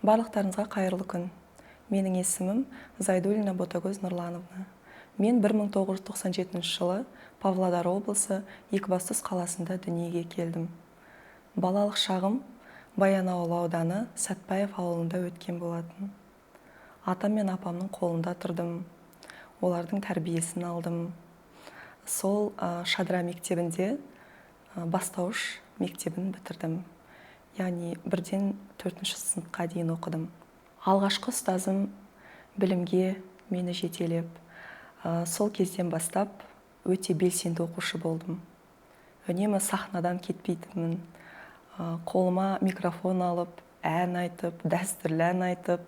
Барлықтарыңызға қайырлы күн. Менің есімім Зайдуллина Ботагөз Нұрлановна. Мен 1997 жылы Павлодар облысы Екібастұз қаласында дүниеге келдім. Балалық шағым Баянауыл ауданы Сәтпаев ауылында өткен болатын. Атам мен апамның қолында тұрдым. Олардың тәрбиесін алдым. Сол Шадыра мектебінде бастауыш мектебін бітірдім. Яғни бірден төртінші сыныпқа дейін оқыдым. Алғашқы ұстазым білімге мені жетелеп, сол кезден бастап өте белсенді оқушы болдым. Үнемі сахнадан кетпейтінмін. Қолыма микрофон алып, ән айтып, дәстүрлі ән айтып,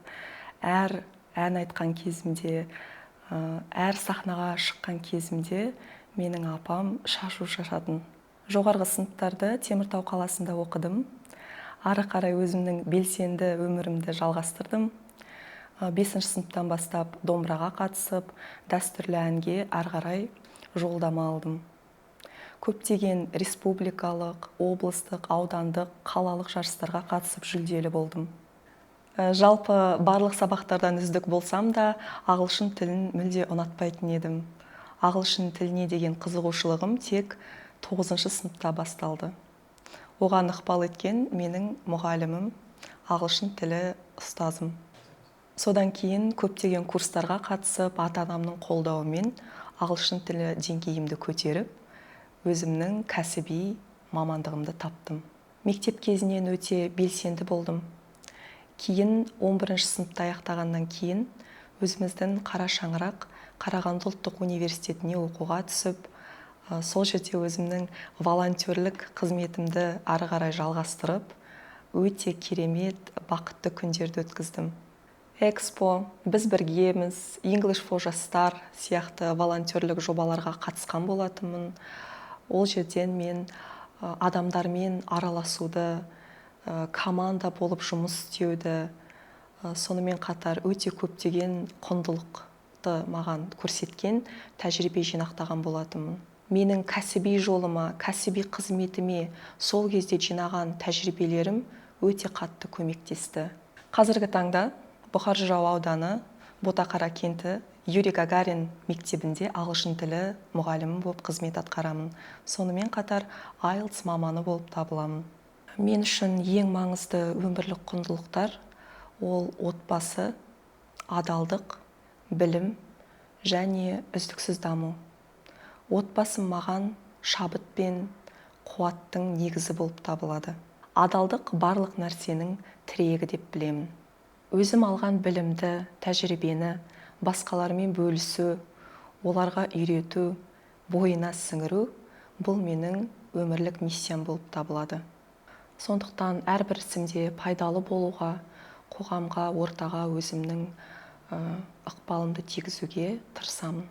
әр ән айтқан кезімде, әр сахнаға шыққан кезімде менің апам шашу шашатын. Жоғарғы сыныптарды Теміртау қаласында оқыдым. Ары қарай өзімнің белсенді өмірімді жалғастырдым. Бесінші сыныптан бастап домбыраға қатысып, дәстүрлі әнге ары қарай жолдама алдым. Көптеген республикалық, облыстық, аудандық, қалалық жарыстарға қатысып жүлделі болдым. Жалпы барлық сабақтардан үздік болсам да, ағылшын тілін мүлде ұнатпайтын едім. Ағылшын тіліне деген қызығушылығым тек 9 сыныпта басталды. Оған ықпал еткен менің мұғалімім, ағылшын тілі ұстазым. Содан кейін көптеген курстарға қатысып, ата-анамның қолдауымен ағылшын тілі деңгейімді көтеріп, өзімнің кәсіби мамандығымды таптым. Мектеп кезінен өте белсенді болдым. Кейін 11 сыныпты аяқтағаннан кейін өзіміздің қара шаңырақ Қарағанды ұлттық университетіне оқуға түсіп, сол жерде өзімнің волонтерлік қызметімді ары қарай жалғастырып, өте керемет бақытты күндерді өткіздім. Экспо, Біз біргеміз, English for жастар сияқты волонтерлік жобаларға қатысқан болатынмын. Ол жерден мен адамдармен араласуды, команда болып жұмыс істеуді, сонымен қатар өте көптеген құндылықты маған көрсеткен тәжірибе жинақтаған болатынмын. Менің кәсіби жолыма, кәсіби қызметіме сол кезде жинаған тәжірибелерім өте қатты көмектесті. Қазіргі таңда Бұқар жырау ауданы Ботақара кенті Юрий Гагарин мектебінде ағылшын тілі мұғалімі болып қызмет атқарамын. Сонымен қатар IELTS маманы болып табыламын. Мен үшін ең маңызды өмірлік құндылықтар ол отбасы, адалдық, білім және үздіксіз даму. Отбасым маған шабыт пен қуаттың негізі болып табылады. Адалдық барлық нәрсенің тірегі деп білемін. Өзім алған білімді, тәжірибені басқалармен бөлісу, оларға үйрету, бойына сіңіру бұл менің өмірлік миссиям болып табылады. Сондықтан әрбір ісімде пайдалы болуға, қоғамға, ортаға өзімнің ықпалымды тигізуге тырысамын.